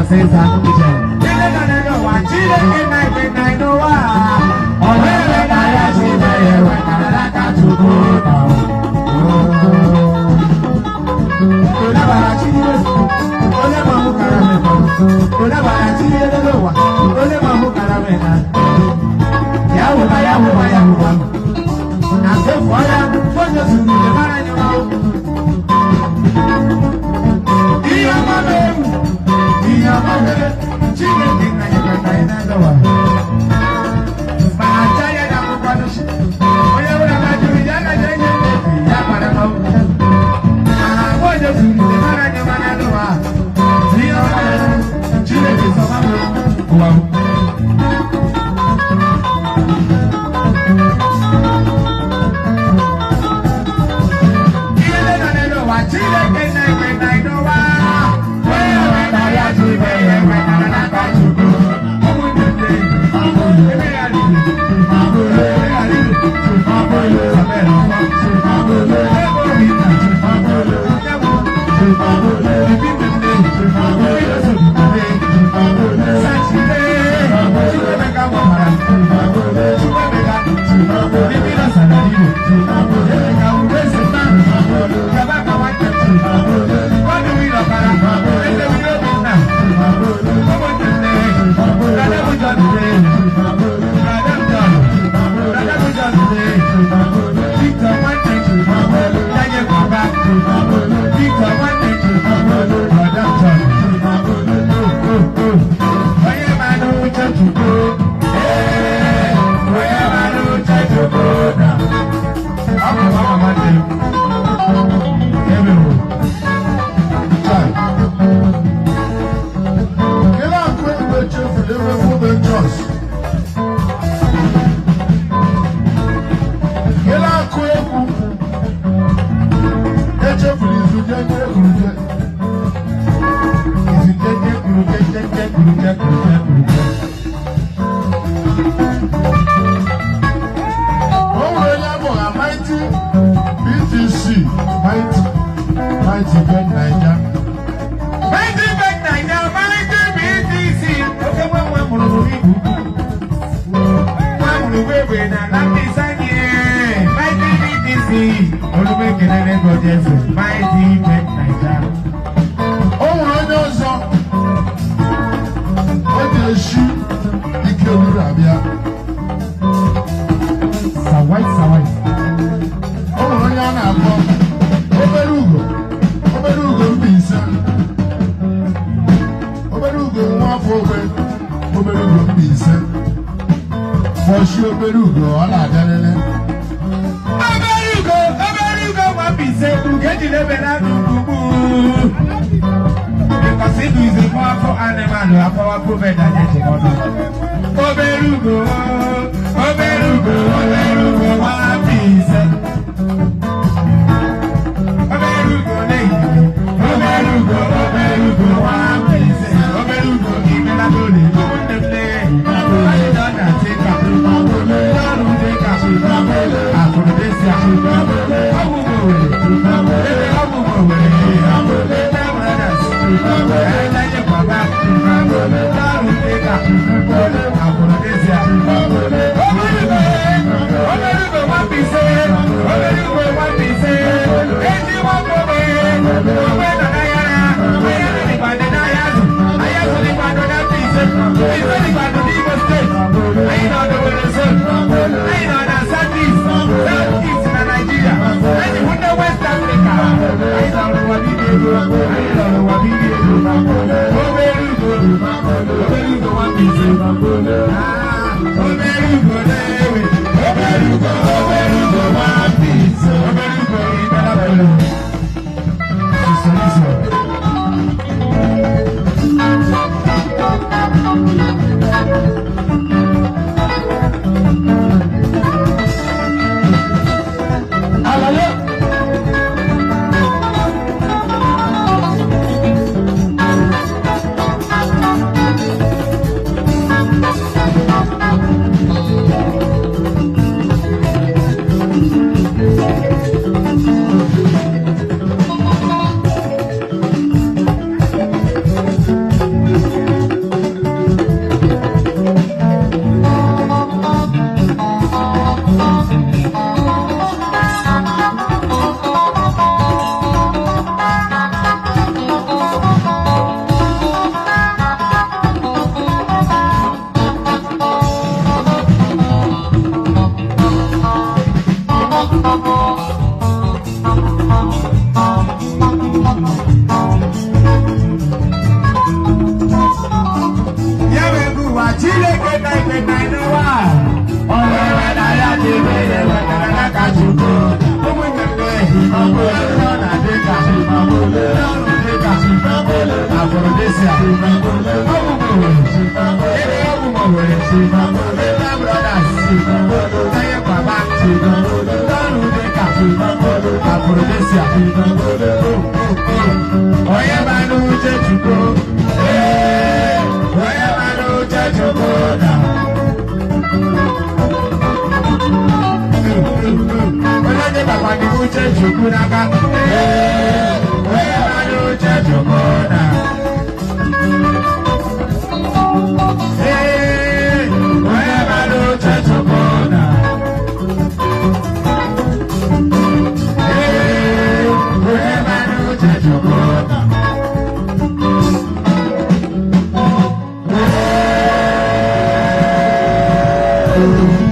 Ọsịsa ije. Ihe nọ n'ụwa, Chineke na-eme na n'ụwa. Ọ na-eme na ya Chineke wetara n'aka Chukwu nọ. Onabara Chineke, onye ma mụ kara mekọ. Onabara Chineke n'ụwa, onye ma mụ kara mekọ. Ya wụba, ya wụba, ya wụba. Na sefu ọya, onye zuru ije mara nyụma. Ihe ọma mere, ihe ọma mere, Chineke na ya kweta ị na-adọwa. Ma aja ya na akwụkwọ n'uche. Onye ọbụla ma jụrụ ya agaghị enye mmebi ya gbara ma ọ. Ma onye zuru ije mara nyụma na n'ụwa. Ihe ọma mere, Chineke sọma m ụwa m. Ihe ndị nọ n'ụwa, Chineke na-ekwe na n'ụwa. Onye wetara ya Chineke wetara n'aka Chukwu. Ụmụnne m, ebe ya riri, ebe ya riri, Samuel Ọkwa, ebe Obinna, onye bụ Ibi Nne, Yusuf Nne, Sachide, Chukwuemeka Nwamara, Chukwuemeka, Ibi Nọsara Igbo, Emeka Ubesinna, Kabaka Nwanne, Godwin Ọkara, Ezewiro Obinna, Ụmụnne, Brother John Nne, Brother John, Brother John Nne, Victor Nwanne, Daniel Kwaba, Victor Nwanne, Brother John. Onye ma n'uche Chukwu, ee, onye ma n'uche Chukwu na. Ọ bụ mama nwanne m. Ebe bụ. Chai. Kele akụ egbe chefuru ebe Fume Jos. Kele akụ egwu echefuru izu jeje kuruje. Izu jeje kwuru jeje kwuru je kwuru je kwuru je. O nwere onye abụ ha Mighty BTC Mighty Mighty Bet Naija. Mighty Bet Naija, Mighty BTC. Oke nwa nwa mụrụ m ibu. Nwa mụrụ wegbe na ala Mbaise anyị. Mighty BTC. Olume kelele God Jesu. Mighty Bet Naija. O nwere onye ọzọ o ji eshi ike ruru abịa. Sawai sawai. O nwere onye a na-akpọ obere ugo, obere ugo Mbaise, obere ugo nwa afọ ogbe, obere ugo Mbaise, kpọchie obere ugo ọ na-abịa lele. Obere ugo, obere ugo nwa Mbaise, ugo ejiri ebe na ugbu. Because it is a powerful animal, a powerful bird that is a Obere ugo, obere ugo, obere ugo nwa Mbaise. Obere ugo na-eyi, obere ugo, obere ugo nwa Mbaise. Obere ugo imela n'ụlọ, ụmụnne m lee. Anyị nọ na Tịka, n'ọrụ Tịka, akụrụ desi ọgwụgwọ Owerri, ebe ọgwụgwọ Owerri, ebe brothers, ebe anyị kwaba, n'ọrụ Tịka, akụrụ desi Obere ugo, obere ugo nwa Mbaise, obere ugo nwa Mbaise, ezi nwa ogbe, ogbe nọ n'ahịa, ahịa nọ n'Ịbàdàn n'ahịa azụ, ahịa azụ n'Ịbàdàn na Mbaise, Mbaise n'Ịbàdàn n'Imo steeti, anyị nọ n'Owerri zone, anyị nọ na South East, South East na Nigeria, anyị bụ ndị West Africa, anyị nọ n'ụwa niile ego, anyị nọ n'ụwa niile ego, obere ugo, obere ugo nwa Mbaise, ah, obere ugo na-ewe, obere ugo, obere ugo nwa Mbaise, obere ugo imela belu. Iso, iso. Alaye. Ndị ọrụ dịka Afrodisia, Ọgwụgwụ Ebe Ọgwụgwụ nwere Ebe Brothers, Taye Baba, Ndị ọrụ dịka Afrodisia, Onye mara uche Chukwu, ee, onye mara uche Chukwu na. Onye dị bakwa dị uche Chukwu n'aka, ee, onye mara uche Chukwu na. Ee, onye mara uche Chukwu na. Ee, onye mara uche Chukwu na. Ee.